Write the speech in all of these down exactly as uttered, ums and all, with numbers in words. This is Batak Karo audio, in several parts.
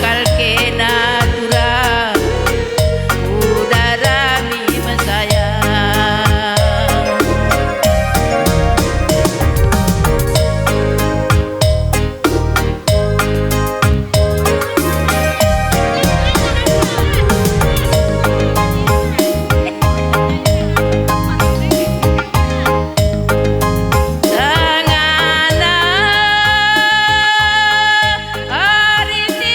Kal kena turang, udah rami mesayang. Sangana ari si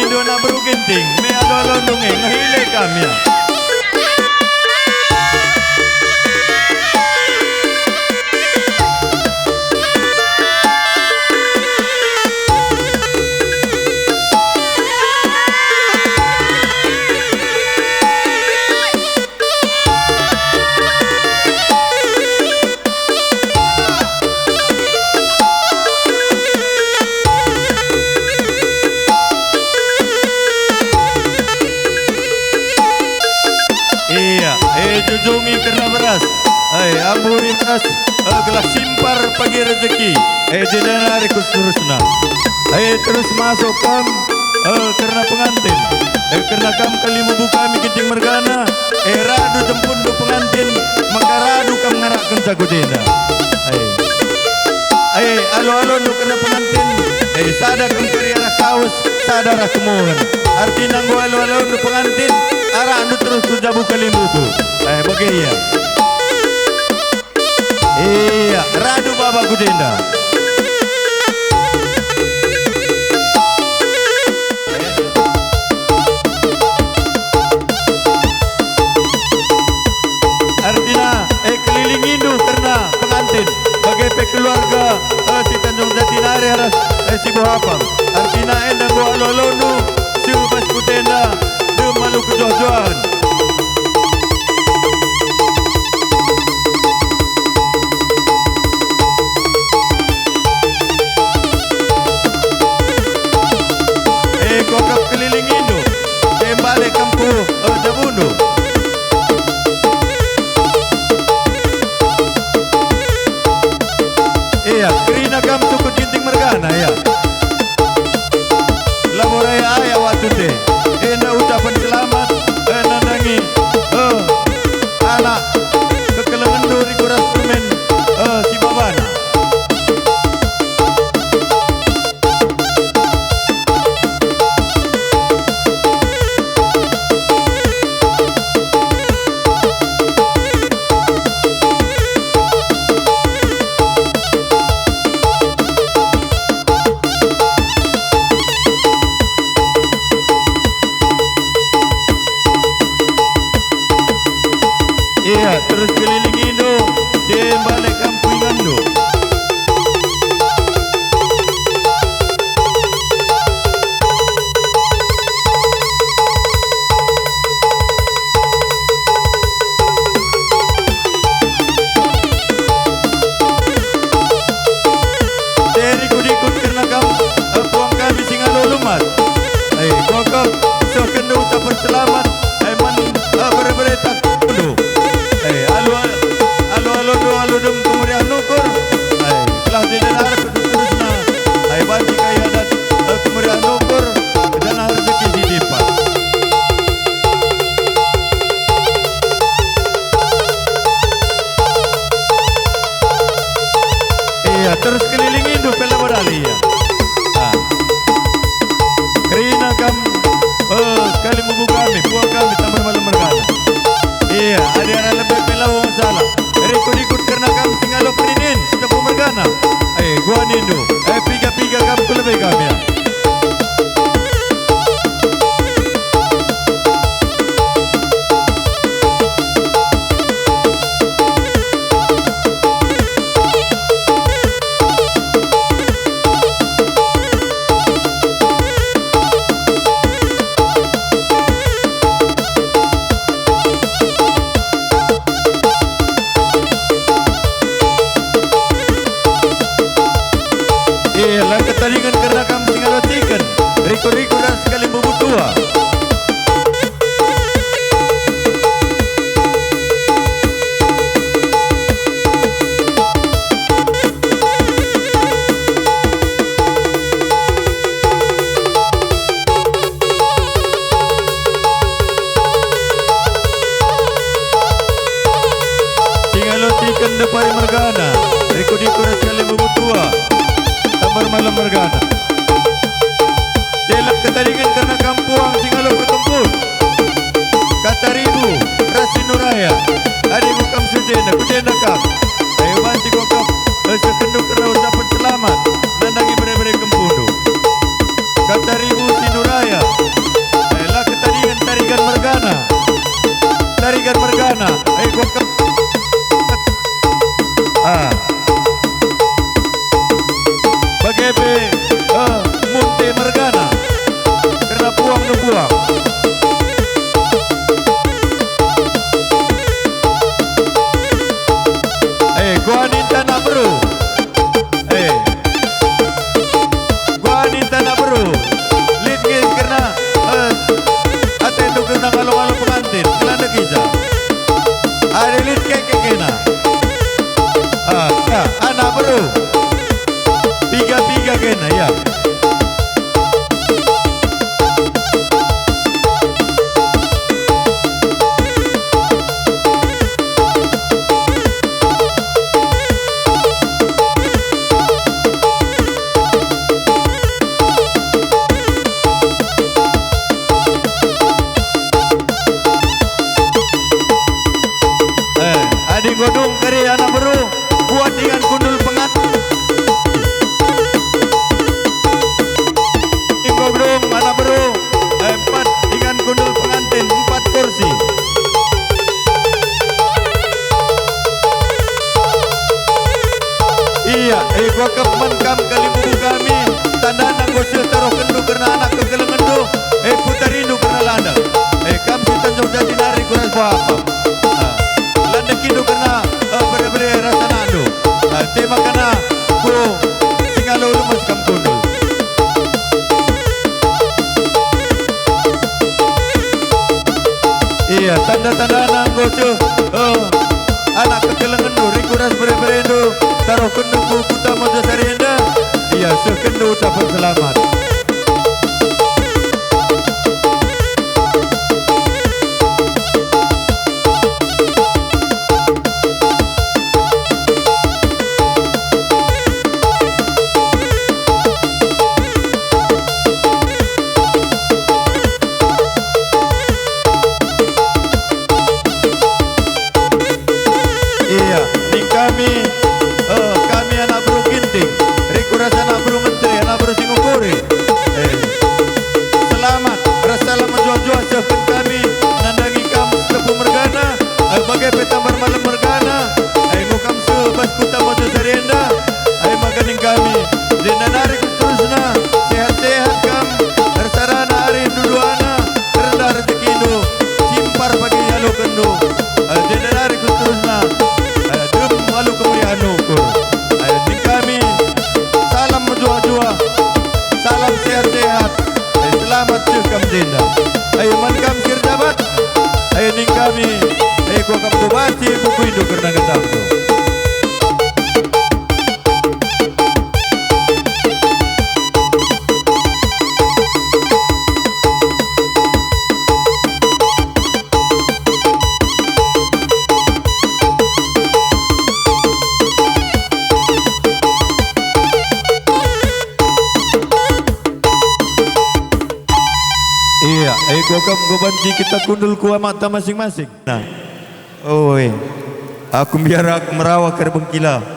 Dua anak beru Ginting, me alo-alondu nge, ngehile kami ya. Ia, e, jujungi kerna beras, e, amburi beras, e, gelah simpar pagi rejeki, e, jenda nari ku seterusna. E, terus masuk kam, e, kerna pengantin, e, kerna kam kalimbubu kami Ginting mergana, e, radu jemputndu pengantin, maka radu kam ngarakkenca ku jenda. E. E, alo-alondu kerna pengantin, e, sada kam kari arah kawes, sada arah kemuhen. Artina enggo alo-alondu pengantin, arakndu terus ku jabu kalimbubu. E, bage ia. Ia, radu baba ku jenda. Artina, e, kelilingindu kerna pengantin, bage pe keluarga, e, si Tanjung Jati nari ras, e, si Buhapang. Artina enda enggo alo-alondu, si bas ku jenda, dem alu kejuah-juahen. E, kuakap kelilingindu, e, bale kam ku, e, jabundu. Ia, kerina kam sukut Ginting mergana, ia. Labo raya-raya waktu te, enda ucapen selamat, e, nandangi, e, anak kekelengenndu rikut ras permen, e, si babana. Ia, terus kelilingindu, si bale kam ku inganndu. Teri kudikut kerna kam, e, puang kami si ngalo lumat. E, kuakap, sehkenndu ucapen selamat, e, man, e, bere-bere takundu. E, alu, alu, alu, alu, alu dem kemeriahen ukur. E, gelah jenda arep terusna. E, banci kai adat, e, kemeriahen ukur, janah rejeki si timpal. Ia, terus kelilingindu pe labo dali, ia. Ah. Kerina kam, e, kalimbubu kami, puang kami, Tambar Malem mergana. Ia, adi arah lebe pe labo masalah. Rikut-rikut kerna kam si ngalo perinin, Sitempu mergana. E, guanindu. E, piga-piga kam ku lebe kami, ia. Eh, la ketadingen kerna kam si ngalo ciken, rikur-rikur ras kalimbubu tua. Si ngalo ciken ndepari mergana, rikur-rikur ras kalimbubu tua, Tambar Malem mergana. Jelek ketadingen kerna kam puang si ngalo perkempun. Kata ribu ras si nuraya, adi enggo kam sujena, kujena kam. Ayo banci enggo kam, eh, sehkenndu kerna ucapen selamat, nandangi bere-bere kempundu. Kata ribu si nuraya, Mergana, eh, gua ke-, ah. Bage pe, eh, Munte Mergana, kerna puang ne puang. Eh, gua ninta anak beru. Eh. Gua ninta anak beru. Lit nge kerna, eh, atendu kerna ngalo-ngalo pengantin. Kelanda kija. Adi lit keke kena. Ah, ya, anak beru. Piga-piga kena, ya. Eh, adi enggo dung kari anak beru, buat ingan kundul pengantin. Enggo dung anak beru, eh, empat ingan kundul pengantin, empat kursi. Iya, eh, kuakap man kam kalimbubu kami, tandana enggo seh tarohkenndu kerna anak kekelengenndu, eh, putarindu kerna landa. Eh, kam si tanjung janji nari kuras bohapa. Ah, landekindu kerna, eh, bere-bere ras anakndu. Ah, tema kerna ku singa lulu mas kam kundul. Iya, tanda-tandana enggo seh, eh, anak kekelengenndu, riku ras bere-berendu, tarohkenndu ku kuta Mojosari enda. Iya, sehkenndu ucapen selamat. Iya, ning kami, eh, kami anak beru Ginting, riku ras anak beru Menteri, anak beru Singukuri. Eh, selamat, ras salam mejuah-juah sehken kami nandangi kam Tepu Mergana, eh, bage pe Tambar Malem Mergana, eh, enggo kam seh bas kuta Mojosari enda, eh, maka ning kami, jenda nari seterusna, sehat-sehat kam, ersarana ari nduduana, rendah rejekindu, simpar pagi ialokenndu, eh, jenda nari seterusna, eh, dem alu kemeriahen ukur. Eh, ning kami, salam mejuah-juah, salam sehat-sehat. Eh, selamat seh kam jenda. Ayo man kam si erjabat. Ayo ning kami. Ayo kuakap ku banci bukuindu kerna ngendangku. Iya, eh, kuakap enggo banci kita kundul ku amanta masing-masing. Nah. Oi. Aku mbiar aku merawa kerbengkila.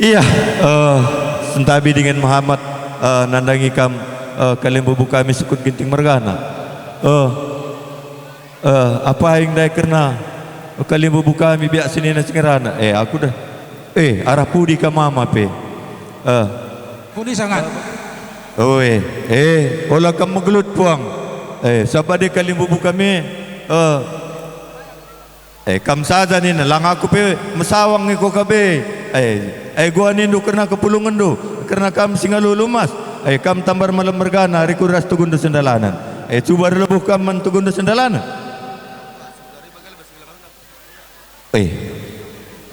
Iya, eh, sentabi dingen mehamat, eh, nandangi kam, eh, kalimbubu kami sukut Ginting mergana. Eh, eh, apai ndai kerna kalimbubu kami biak senina si ngerana? Eh, aku dah. Eh, arah pudi ka mama pe? Eh. Pudi sangat. Oe, eh, ola kam megelut puang. Eh, sabap adi kalimbubu kami, eh, eh, kam saja nina, lang aku pe mesawang nge ko kabe. Eh, eh, gua nindu kerna kepulungenndu, kerna kam si ngalo lumas. Eh, kam Tambar Malem mergana, riku ras tugunndu sendalanen. Eh, cuba erlebuh kam man tugunndu sendalanen. Eh,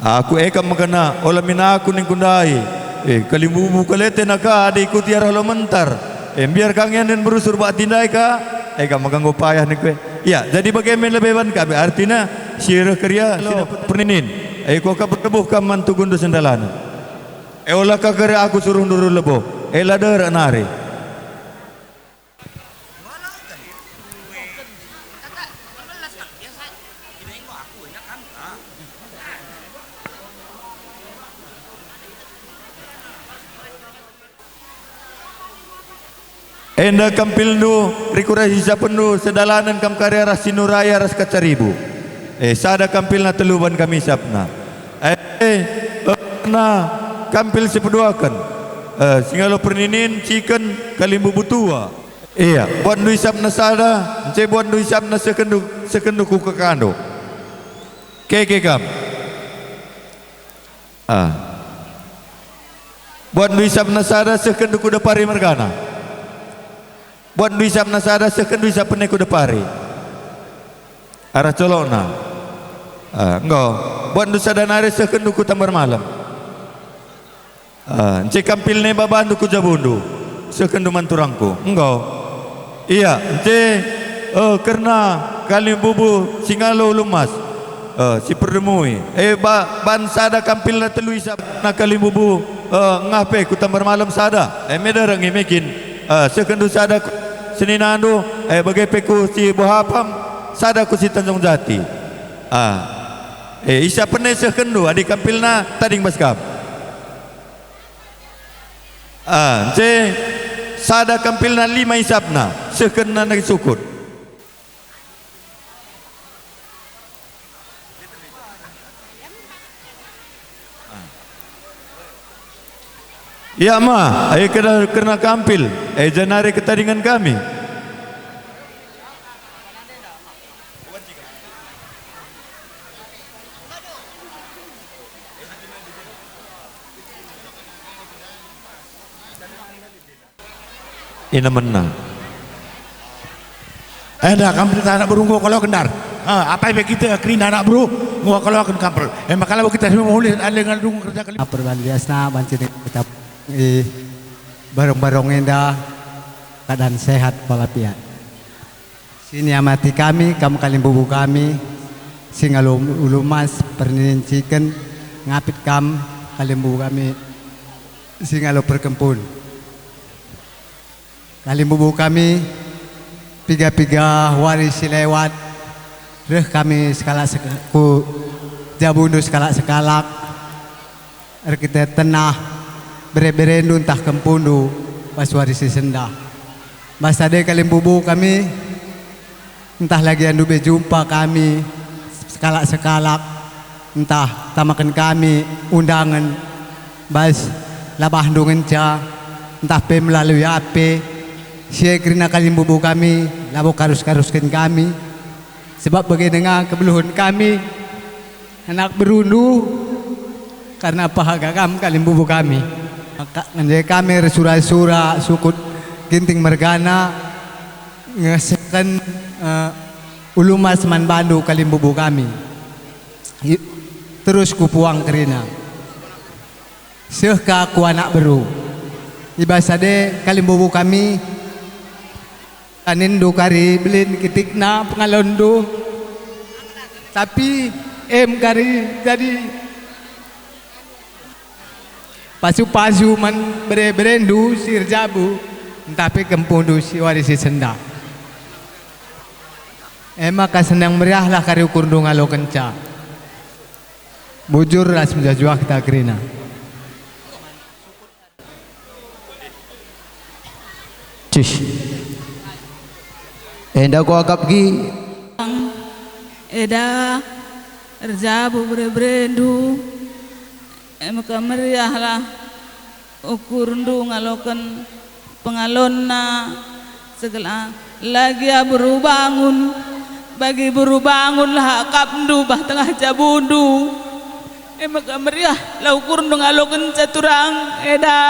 aku e kap mekena, ola min aku ningku ndai. Eh, kalimbubu kalete naka adi ikuti arah lo mentar. Eh, mbiar ka nge enden berusur bak tindai ka. Eh, kap maka enggo payah ningku e. Ya, jadi bage me lebe ban kami artina si reh keria lo perninin. Eh, kuakap erlebuh kam man tugunndu sendalanen. Eh, ola ka kere aku suruh nduru lebo. Eh, la derek nari. Enda kampilndu, rikut ras isapenndu, sedalanen kam kari arah Sinuraya ras Kacaribu. Eh, sada kampilna telu ban kami isapna. Eh, eh, na kampil si peduaken. Eh, singalo perninin, ciken, kalimbubu tua. Ia, buatndu isapna sada, ence buatndu isapna sehkenndu, sehkenndu ku kekandu. Keke kam. Ah. Buatndu isapna sada sehkenndu ku depari mergana. Buatndu isapna sada sehkenndu isap pene ku depari. Arah colokna. Ah, enggo. Buatndu sada nari sehkenndu ku tambar malem. Ah, ence kampilna babandu ku jabundu, sehkenndu man turangku. Enggo. Ia, ence, eh, kerna kalimbubu singalo ulu emas, eh, si perdemui. Eh, ba-, ban sada kampilna telu isapna kalimbubu, eh, ngah pe ku tambar malem sada. Eh, meda rengi mekin, eh, sehkenndu sada ku seninandu, eh, bage pe ku si Bohapam, sada ku si Tanjung Jati. Ah. Eh, isap pene sehkenndu, adi kampilna tading bas kam. Ah, ence sada kampilna lima isapna, sehkenna nari sukut. Ia ma, ai keda kerna kampil, e janari ketadingen kami. Inemenna. Enda kampil anak beru enggo kaloken ndar. Ah, apai pe kita kerina anak beru enggo kaloken kampil. E maka labo kita semua mulih ale ngalung kerja kali. Perbandiasna banci kita i barong-barong enda keadaan sehat walafiat. Si niamati kami, kam kalimbubu kami, singalo ulu emas, perninin ciken, ngapit kam, kalimbubu kami, singalo perkempun. Kalimbubu kami, piga-piga wari si lewat, reh kami sekalak sek-, ku jabundu sekalak-sekalak. Erkiteken bere-berendu ntah kempundu bas wari si sendah. Bas ade kalimbubu kami, ntah lagi andu be jumpa kami sekalak-sekalak, ntah tamaken kami undangen bas labahndu ngenca, ntah pe melalui A P, si e kerina kalimbubu kami labo karus-karusken kami, sebab bage denga kebeluhen kami. Anak berundu, karna pehaga kam kalimbubu kami. Maka ngenje kami ersura-sura sukut Ginting mergana ngesehken, eh, ulu emas man bandu kalimbubu kami. I-, terus kupuang kerina. Seh ka ku anak beru. I bas ade kalimbubu kami, Taninndu kari belin kitikna pengalonndu, tapi em kari jadi pasu-pasu man bere-berendu si erjabu, ntah pe kempundu si wari si sendah. E maka senang meriahlah kari ukurndu ngalokenca. Bujur ras mejuah-juah kita kerina. Cih. Enda kuakap gi. Eda erjabu bere-berendu, e maka meriahlah ukurndu ngaloken pengalonna, segala lagi beru bangun, bagi beru bangunlah akapndu bah tengah jabundu, e maka meriahlah ukurndu ngalokenca turang eda.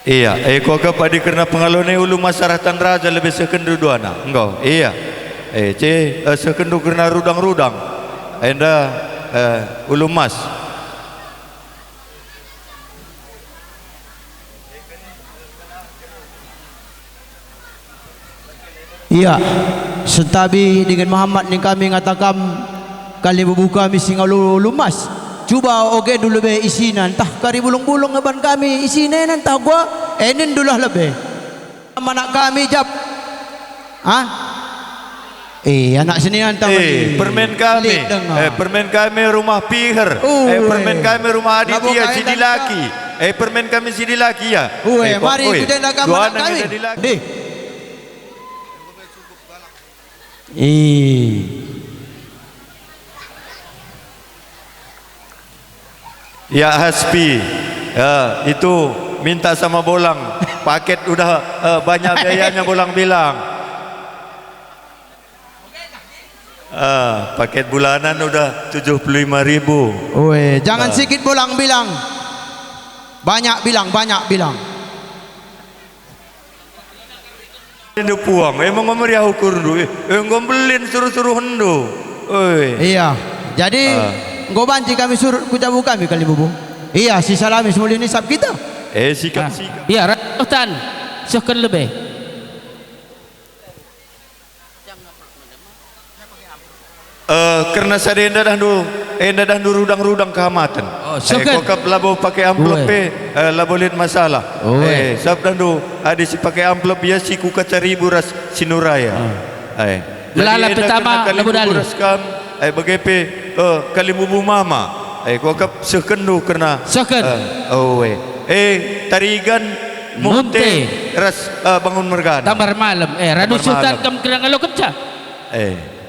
Ia, e kuakap adi kerna pengalon e ulu emas arah Tan Raja lebe seh kenndu duana. Enggo, ia. E, ce, e, seh kenndu kerna rudang-rudang. Enda, e, ulu emas. Ia, sentabi dingen mehamat ning kami ngata kam, kalimbubu kami si ngalo lumas. Cuba ogendu lebe isina, ntah kari bulung-bulung nge ban kami isina ena ntah gua, enindulah lebe. Anak kami jap. Ah? Eh, anak senian taman. Eh, permen kami. Lit denga. Eh, permen kami rumah Piher. Eh, permen kami rumah Aditya si dilaki. Eh, permen kami si dilaki, ya. Ue, eh, mari ku jenda kam anak kami. Deh. Eh. Ya, Hasbi, ya, itu minta sama Bolang, paket udah, eh, banyak biayanya Bolang bilang. Eh, paket bulanan udah tujuh puluh lima ribu. Ue, jangan sikit Bolang bilang. Banyak bilang, banyak bilang. Enda puang, emang meriah ukurndu, eh, enggo mbelin suruh-suruhenndu. Oi. Iya. Jadi, enggo banci kami surut ku jabu kami kalimbubu. Iya, sisalami semulin isap kita. Eh, sikap, sikap. Iya, Ratu Sutan, sehken lebe. Eh, kerna sada enda dahndu, enda dahndu rudang-rudang kehamaten. Oh, eh, sehken. Kuakap labo pake amplop pe, eh, labo lit masalah. Eh, sabap dahndu adi si pake amplop ia si ku kaca ribu ras si nuraya. Eh. Jadi melala enda pertama, kerna kalimbubu ras kam, eh, bage pe, eh, kalimbubu mama. Eh, kuakap sehkenndu kerna. Sehken. Eh, oh, eh. Eh, Tarigan, Munte, Munte ras, eh, Bangun Mergana. Tambar Malem. Eh, Radu Sutan kam kerna ngalokenca. Eh.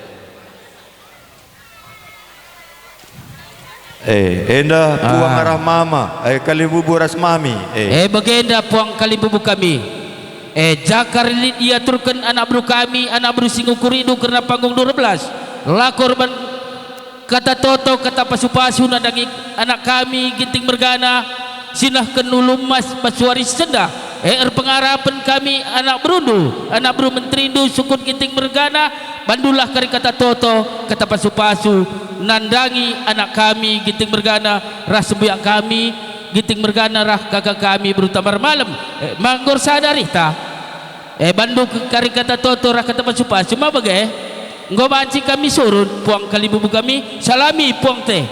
Eh, enda puang arah mama, eh, kalimbubu ras mami, eh. Eh, bagenda puang kalimbubu kami. Eh, jakar lit iaturken anak beru kami, anak beru si ngukurindu kerna panggung dua belas. Lako erban kata toto, kata pasu-pasu nandangi anak kami Ginting Mergana, si nehken ulu emas bas wari si sendah. Eh, erpengarapen kami anak berundu, anak beru menterindu sukut Ginting Mergana, bandulah kari kata toto, kata pasu-pasu, nandangi anak kami Ginting Mergana, ras sembuyak kami Ginting Mergana, ras kaka kami beru Tambar Malem. Eh, manggor sada rihta. Eh, bandu ke-, kari kata toto ras kata pasu-pasu, ma bage? Enggo banci kami surut, puang kalimbubu kami, salami puang te.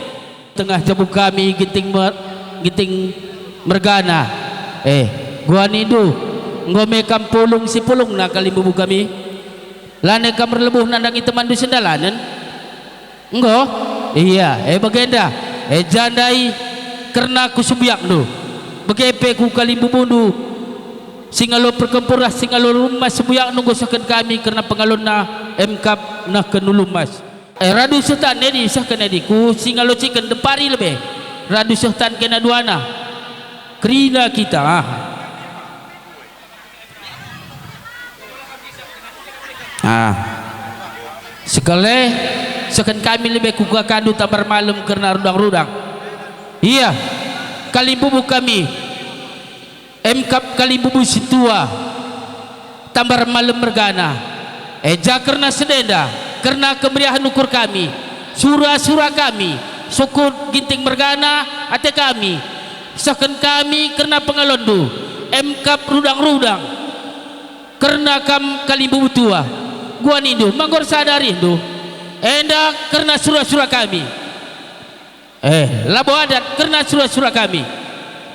Tengah jabu kami Ginting Mer-, Ginting Mergana. Eh, guanindu, enggo me kam pulung si pulungna kalimbubu kami? Lanai kam erlebuh nandangi temanndu sendalanen? Enggo? Iya, eh, bagenda. Eh, ja ndai kerna ku sembiakndu. Bage pe ku kalimbubundu. Si ngalo perkempur ras si ngalo ulu emas sembiakndu enggo sehken kami kerna pengalonna Emkap nehken ulu emas. Eh, Radu Sutan edi, sehken edi, ku si ngalociken dempari lebe. Radu Sutan kena duana. Kerina kita, ah. Ah. Sekali, sehken kami lebe ku kakandu Tambar Malem kerna rudang-rudang. Iya, kalimbubu kami. Emkap kalimbubu si tua, Tambar Malem mergana. E ja kerna sedenda, kerna kemeriahen ukur kami, sura-sura kami, sukut Ginting mergana ate kami, sehken kami kerna pengalonndu, Emkap rudang-rudang, kerna kam kalimbubu tua, guanindu, manggor sada arihndu, enda kerna sura-sura kami. Eh, labo adat kerna sura-sura kami.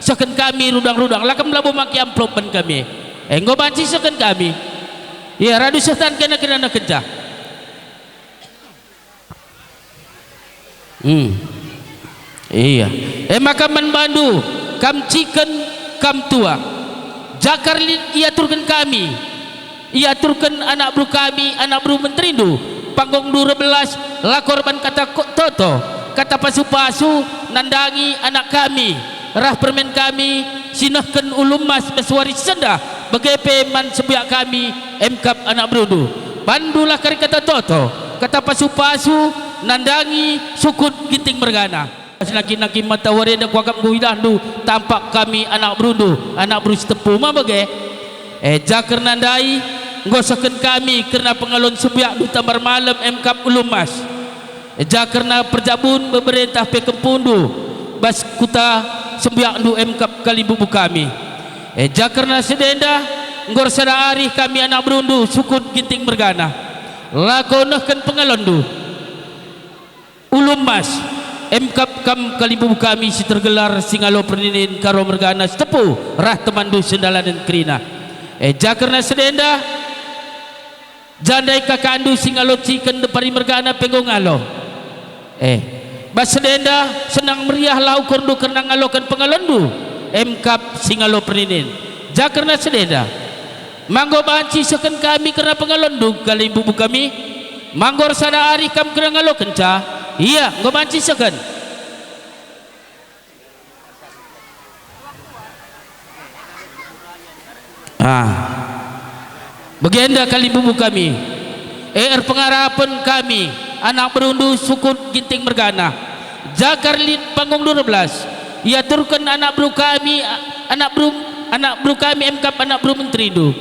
Sehken kami rudang-rudang, la kam labo make amplop ban kami. Eh, enggo banci sehken kami. Ia, Radu Sutan kena-kena nehkenca. Hmm. Iya. E maka man bandu, kam ciken, kam tua. Jakar lit iaturken kami. Iaturken anak beru kami, anak beru menterindu, panggung dua belas, lako erban kata ko-, toto, kata pasu-pasu, nandangi anak kami, rah permen kami, si nehken ulu emas bas wari si sendah, bage pe man sembiak kami, Emkap anak berundu. Bandulah kari kata toto, kata pasu-pasu, nandangi sukut Ginting mergana. Nangkin-nangkin matawari enda kuakap enggo idahndu tampak kami anak berundu, anak beru si tempu ma bage. E ja kerna ndai, enggo sehken kami kerna pengalon sembiakndu Tambar Malem Emkap ulu emas. E ja kerna perjabun bebere ntah pe kempundu bas kuta sembiakndu Emkap kalimbubu kami. E, ja kerna si enda, enggo ersada arih kami anak berundu Sukut Ginting mergana. Lako nehken pengalonndu. Ulu Emas, emkap kam kalimbubu kami si tergelar si ngalo perninin Karo mergana Sitepu rah temanndu sendalanen kerina. E, ja kerna si enda, jandai kakakndu si ngalo ciken ndepari mergana pe enggo ngalo. Eh, bas si enda senang meriahlah ukurndu kerna ngaloken pengalonndu, emkap si ngalo perninin. Ja kerna si enda, ma enggo banci isehken kami kerna pengalonndu, kalimbubu kami? Ma enggo ersada arih kam kerna ngalokenca? Ia, enggo banci isehken. Ah. Bagenda kalimbubu kami. E, erpengarapen kami, anak berundu Sukut Ginting mergana. Ja kari lit panggung dua belas, iaturken anak beru kami, anak beru, anak beru kami emkap anak beru menterindu.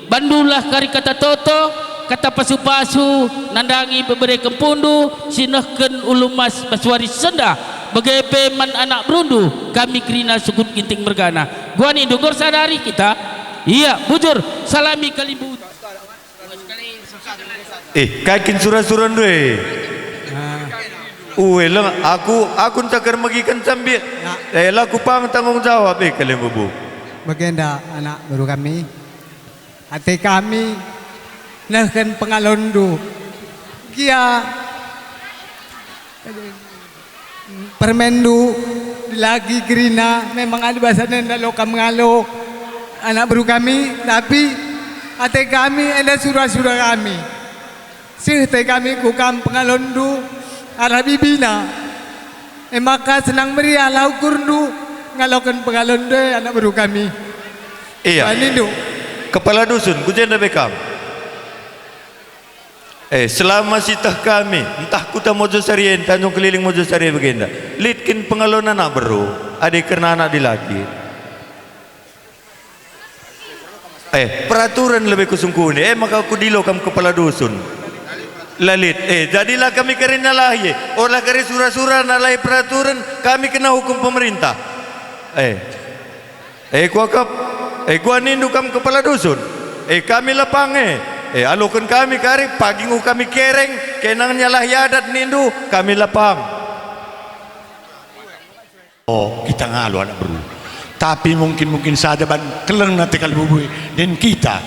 Bandulah kari kata toto, kata pasu-pasu, nandangi bebere kempundu, si nehken Ulu Emas bas wari si enda, bage pe man anak berundu, kami kerina Sukut Ginting mergana. Guanindu enggo ersada arih kita? Ia, bujur, salami kalimbubu. Eh, kai kin sura-surandu e? Ah. Ue, leng, aku, aku ncaker megiken cambit. Ya. Eh, la kupang tanggung jawab, eh, kalimbubu. Bagenda, anak beru kami. Ate kami nehken pengalonndu. Gia permenndu dilaki kerina, memang adi bas enda lo kam ngalo, anak beru kami, tapi ate kami enda sura-sura kami. Seh ate kami ku kam pengalonndu arah bibina. E maka senang meriahlah ukurndu ngaloken pengalonndu e, anak beru kami. Ia. Banindu. Kepala dusun, ku jenda pe kam. Eh, selama sieteh kami, ntah kuta Mojosari e, Tanjung Keliling Mojosari e bagenda, lit kin pengalon anak beru, adi kerna anak dilaki? Eh, peraturen lebe kusungkuni, e maka kudilo kam kepala dusun. La lit, eh, jadilah kami kari nalahi, ola kari sura-sura nalahi peraturen, kami kena hukum pemerintah. Eh. Eh, kuakap, eh, guanindu kam kepala dusun. Eh, kami la pang e. Eh, aloken kami kari, pagi nggo kami kereng, kenang nyalahi adat nindu, kami la pang. Oh, kita ngalo anak beru. Tapi mungkin-mungkin saja ban keleng ate kalimbubu e, den kita.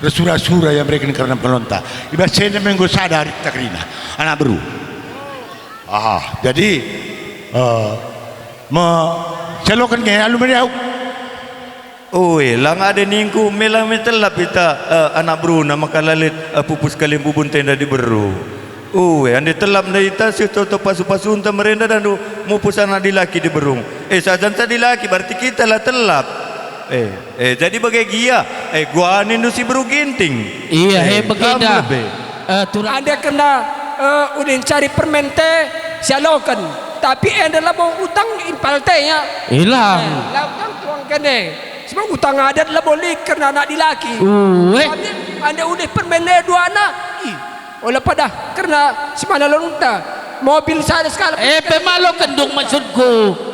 Ersura-sura ia mereken kerna pengalonta. I bas enda me enggo sada arihta kerina, anak beru. Aha, jadi, eh, me, seloken nge alu meriah. Ue, lang ade ningku, mela me telap ita, eh, anak beruna maka la lit, eh, pupus kalimbubunta enda diberu. Ue, ande telap nda ita seh toto pasu-pasunta merenda dandu mupus anak dilaki diberu. Eh, saja nca dilaki, berarti kita la telap. Eh, eh, jadi bage gia, eh, guanindu si beru Ginting. Ia, eh, he, bagenda, kam lebe. Eh, turang. Ande kerna, eh, ulih ncari permente sialoken, tapi enda labo utang impal te, ya. Ilang. Eh, la utang tuang kene. Sebab utang adat labo lit kerna anak dilaki. Ue. Tapi ande ulih permente duana, ih, ola padah kerna si mana lonta. Mobil sada sekalak. Eh, pe malo kendung maksudku.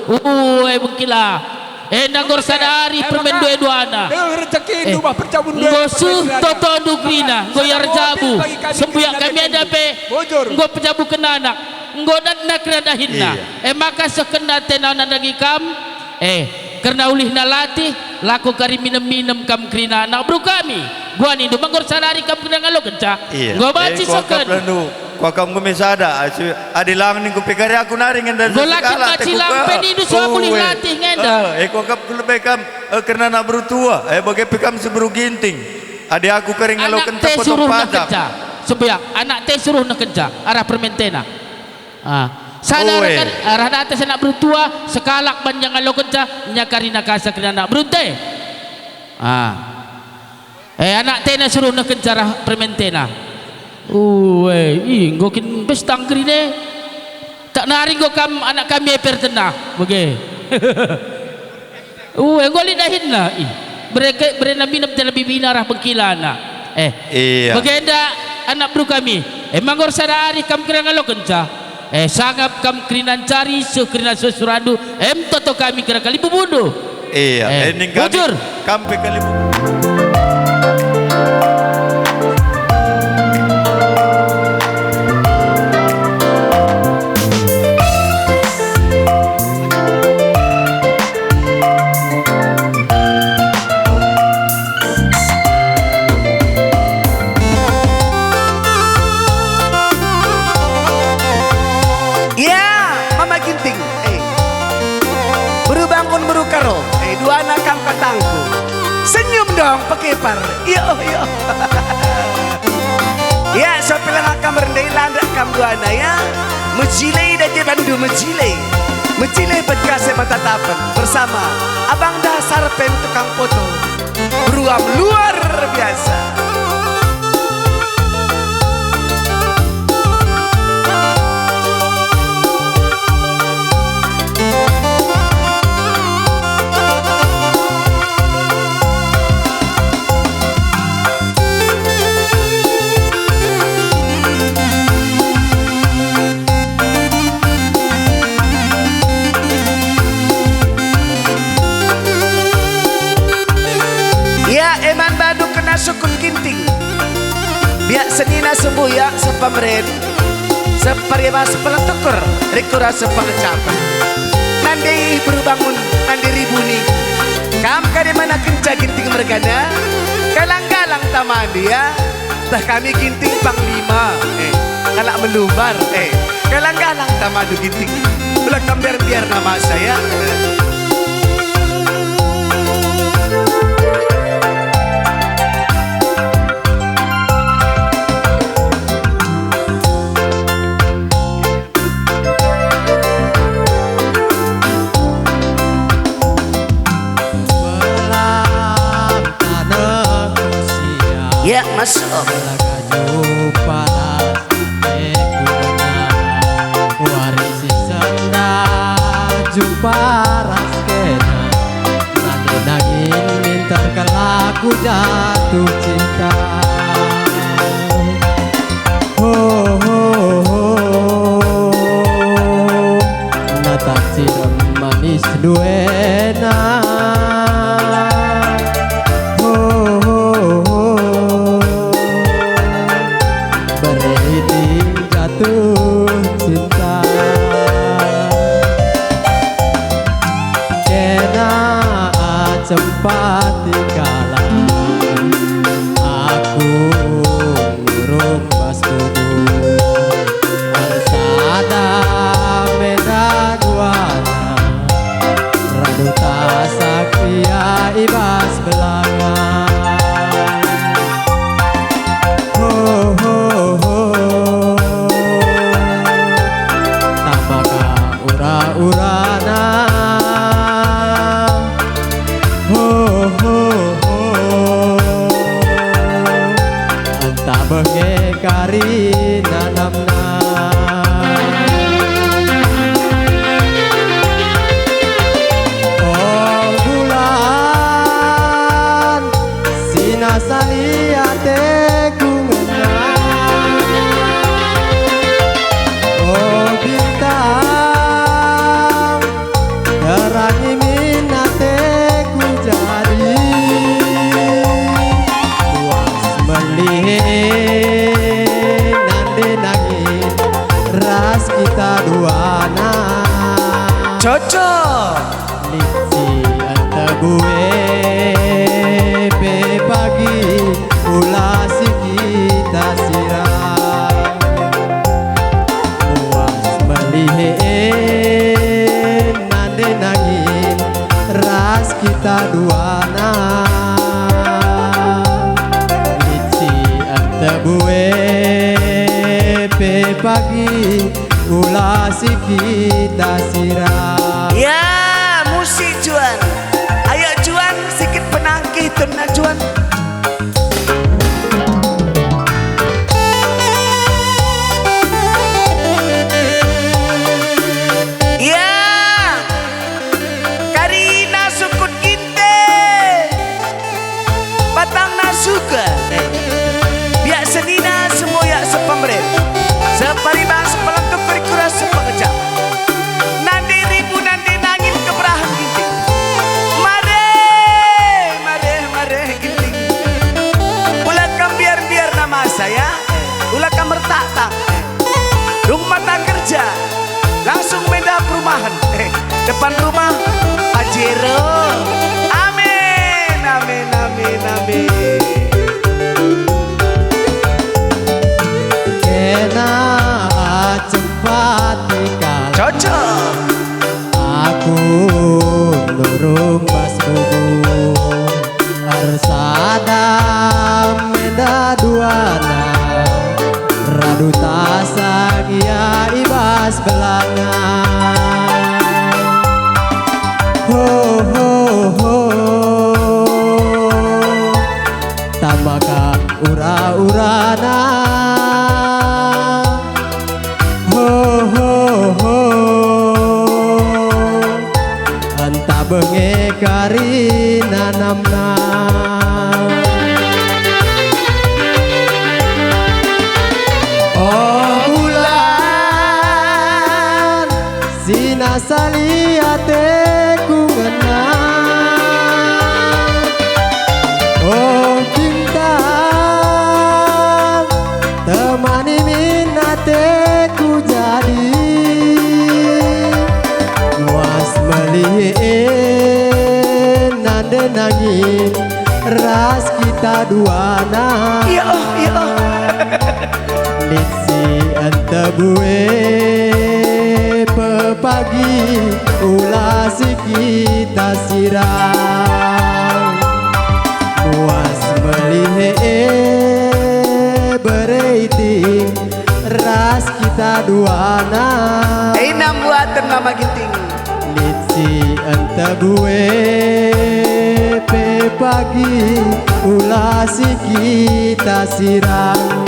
Ue, bengkila. Enda enggo ersada arih permen dua-duana. Deng rejekindu bah perjabun enggo suh totondu kerina, enggo ia erjabu. Sembuyak kami enda pe enggo pejabuken anak, enggo datna kerina dahinna. Iya. E maka seh kena atena nandangi kam. Eh, kerna ulihna latih, lako kari minem-minem kam kerina anak beru kami. Guanindu ma enggo ersada arih kam kerina ngalokenca. Iya. Enggo banci seh kena. Kuakap me sada, adi lang ningku pe kari aku nari ngenda. Enggo la kin sekalak, banci lang pe nindu so aku ulih latih ngenda. Eh, kuakap ku lebe kam, eh, kerna anak beru tua, eh, bage pe kam si beru Ginting. Adi aku kari ngaloken te suruh nehkenca. Sembuyak, anak te suruh nehkenca arah permentena. Ah, sada arah atas anak beru tua, sekalak ban ia ngalokenca, ia kari nakasa kerina anak berunte. Ah. Eh, anak tena suruh nehkenca arah permentena. Ue, ih, enggo kin pesta nggeri ne. Tak nari enggo kam anak kami e pertena, bage. Ue, enggo lit dahinna, ih. Bereke, berena minem tena bibina arah bengkilana. Eh, iya. Bagenda anak beru kami. E ma enggo ersada arih kam kerina ngalokenca. Eh, sangap kam kerina ncari seh kerina sura-surandu, em toto kami kerina kalimbubundu. Iya, eh, eh, ning kami, bujur. Kam pe kali bu- Ya, Mama Ginting. Eh. Beru Bangun, beru Karo. Eh, duana kam katangku. Senyum dong, pekepar. Iyo, iyo. Ya, sopi langa kam merendai landak kam duana, ya. Mejile dage bandu mejile. Mejile bet kase mata tapen bersama Abang Dasar pen tukang foto. Beruam luar biasa. Ya, eman badu kena sukun Ginting. Biak senina sembuyak sepameren, separibas pelentukur, rikura sepengecapen. Nande beru Bangun, nande ribuni. Kam kade mana kenca Ginting mergana? Galang-galang tamandu ya. Teh kami Ginting Panglima, eh, kalak melumbar, eh, galang-galang tamandu Ginting. Ulah kam biar-biar nama saya. Belang tanehku sia. Ya, masuk. Lagaju paras ateku ngena. Wari si sendah jumpa ras kena. Nande nangin minter kal aku jatuh cinta. Ho, ho, ho. Natap si rem manis duena. Ho, ho, ho. Bere iting jatuh cinta. Kena acempati kalak aku ngurung bas kubur. Ersada meda duana, radu tasak ia i bas belanga. Ho, ho, ho. Tama ka ura-urana. Ho, ho, ho. Ntah beh nge kari nanamna. O bulan, si nasa lit ateku ngena. O bintang, terangi min ateku jadi. Puas melihe nande nangin ras kita duana. Cocok. Lit si entebue pe pagi ula si kita sirang. Puas melihe nande nangin ras kita duana. Lit si entebue pe pagi ula si kita sirang. Ya, musik Juan. Ayo Juan, sikit penangkih tunna Juan. Ya, karina sukut ginte. Batangna suka, eh. Biak senina semboyak sepemeren. Separiban sepelentuk perikura sepengejam. Nande ribu nande nangin ura-urana. Ho, ho, ho. Ntah bage kari nanamna. Oh bulan, si nasa lit ateku ngena. Oh bintang, temani min ateku jadi. Muas melihe nande nangin ras kita duana. Iya, oh, iya, oh. Lit si entebue pepagi ula si kita sirang. Muas melihe bere iting ras kita duana. Ina buaten Mama Ginting. Lit si entebue pe pagi ula si kita sirang.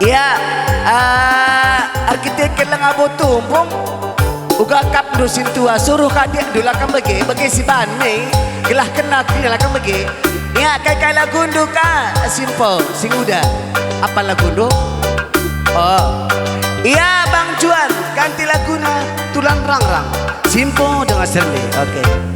Ya, ah, erkiteken langa botumpung. Uga akapndu sintua, suruh ka adikndu la kam bage, bage si ban me, gelah kena kerina la kam bage. Ya, kai-kai lagundu ka, Simpo, si nguda. Apa lagundu? Oh. Iya, Bang Juan, ganti laguna Tulang Rangrang. Simpo dengan Sermi. Oke.